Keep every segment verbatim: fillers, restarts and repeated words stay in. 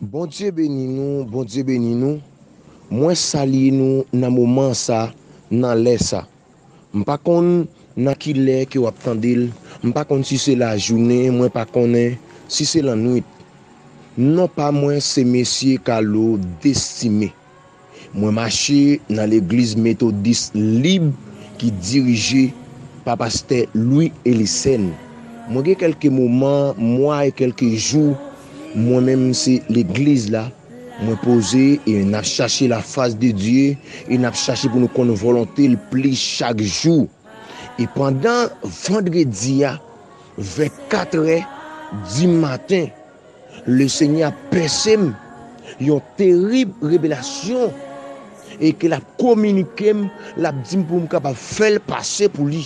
Bondye beni nou, Bondye beni nou. Mwen salye nou nan moman sa, nan lè sa. M pa konn nan ki lè ke w ap tande l, m pa konn si se lajounen, mwen pa konnen si se lannwit. Non pa mwen se Mesye Carlo Destime. Mwen mache nan legliz metodis lib ki dirije pa pastè Louis Elisèn. Mwen gen kèlke moman, mwa e kèlke jou, mwen menm se legliz la, mwen poze e n ap chache la fas de Dye e n ap chache pou nou konn volonte l plis chak jou. E pandan vandredi a, vè katrè di maten, Lesenyè ap pèse m yon terib revelasyon e ke l ap kominike m, l ap di m pou m kapab fè l pase pou li.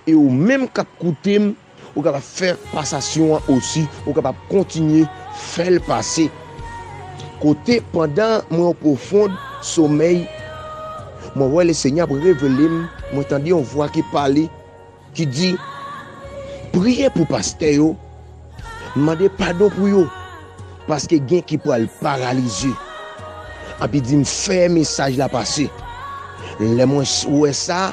E ou menm k ap koute m, ou kapab fè pasasyon an osi, ou kapab kontinye fè l pase. Kote pandan mwen o pwofon somèy, mwen wè Lesenyè ap revele m, mwen tande yon vwa ki pale, ki di, priye pou pastè yo, mande padon pou yo, paske gen ki pral paralize. Epi di m fè mesaj la pase. Lè mwen s- wè sa,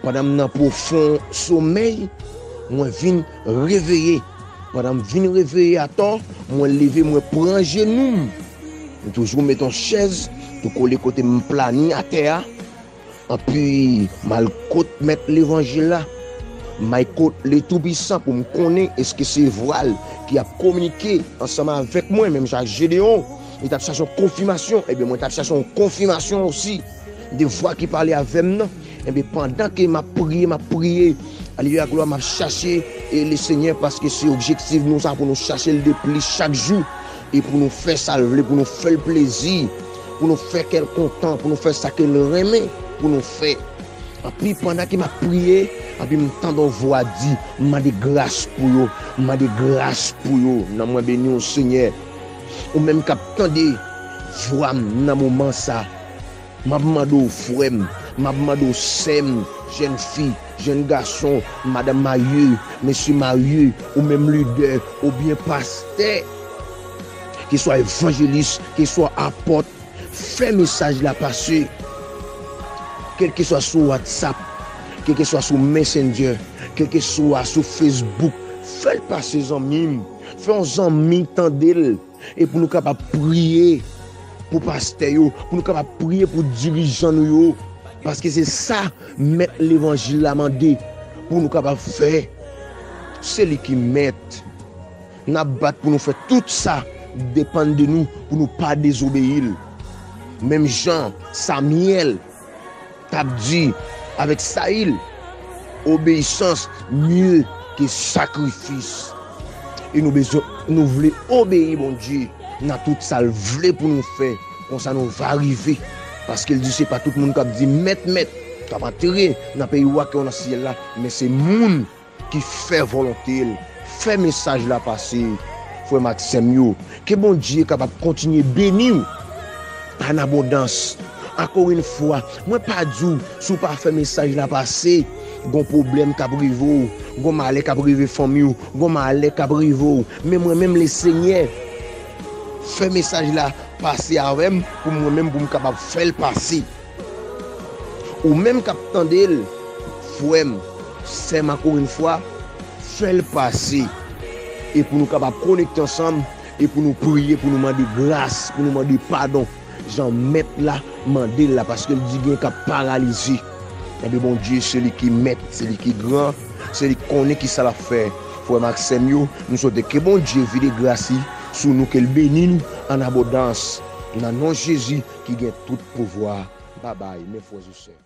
pandan m nan pwofon somèy, mwen vin reveye. Pandan m vin reveye atò, mwen leve, mwen pran jenou m. M toujou met yon chèz tou kole kote m plani atè a. Anpi m al kot mèt levanjil la, m al kot Letoupisan pou m konnen èske se vwa l ki ap kominike ansanm avèk mwen, menm jan ak Jedeyon, li t ap chache yon konfimasyon, ebyen mwen t ap chache yon konfimasyon osi de vwa ki pale avè m nan. Ebyen pandan ke m ap priye, m ap priye, alelouya, glwa, m ap chache e Lesenyè, paske se objektif nou sa, pou nou chache l de plis chak jou e pou nou fè sa l vle, pou nou fè l plezi, pou nou fè kè l kontan, pou nou fè sa ke l renmen pou nou fè. Anpi pandan ke m ap priye, anpi m tande yon vwa di, mande gras pou yo, mande gras pou yo. Nanm mwen beni w, Senyè. Ou menm k ap tande vwa m nan moman sa, m ap mande w, frè m, m ap mande w, sè m, jèn fi, jèn gason, madanm marye, mesye marye, ou menm lidè, oubyen pastè, keswa evanjelis, keswa apòt, fè mesaj la pase. Kèlkeswa sou WhatsApp, kèlkeswa sou Messenger, kèlkeswa sou Facebook, fè l pase, zanmi m. Fè yon zanmi tande l. E pou nou kapab priye pou pastè yo, pou nou kapab priye pou dirijan nou yo. Paske se sa mèt levanjil la mande pou nou kapab fè. Se li ki mèt. N ap bat pou nou fè tout sa depann de nou, pou nou pa dezobeyi l. Menm jan Samyèl t ap di avèk Sayil, obeyisans mye ke sakrifis. E nou bezwen, nou vle obeyi Bondye nan tout sa l vle pou nou fè. Konsa nou va rive. Paske l di se pa tout moun k ap di, mèt, mèt, k ap antre nan peyi wa ke w nan syèl la, men se moun ki fè volonte l. Fè mesaj la pase, frè m ak sè m yo. Ke Bondye kapab kontinye beni w an abondans. Ankò yon fwa, mwen pa di w, si w pa fè mesaj la pase, gon pwoblèm k ap rive w, gon malè k ap rive fanmi w, gon malè k ap rive w. Men mwen menm, Lesenyè, fè mesaj la pase avè m, pou mwen menm, pou m kapab fè l pase. Ou menm k ap tande l, frè m, sè m, ankò yon fwa, fè l pase. E pou nou kapab konekte ansanm, e pou nou priye, pou nou mande gras, pou nou mande padon, jan mèt la mande l la, paske l di gen k ap paralize. Ebyen, Bondye, se li ki mèt, se li ki gran, se li k konnen kisa l ap fè. Frè m ak sè m yo, m swete ke Bondye vide gras li sou nou, ke l beni nou an abondans. Nan non Jezi ki gen tout pouvwa. Babay, men frè e sè.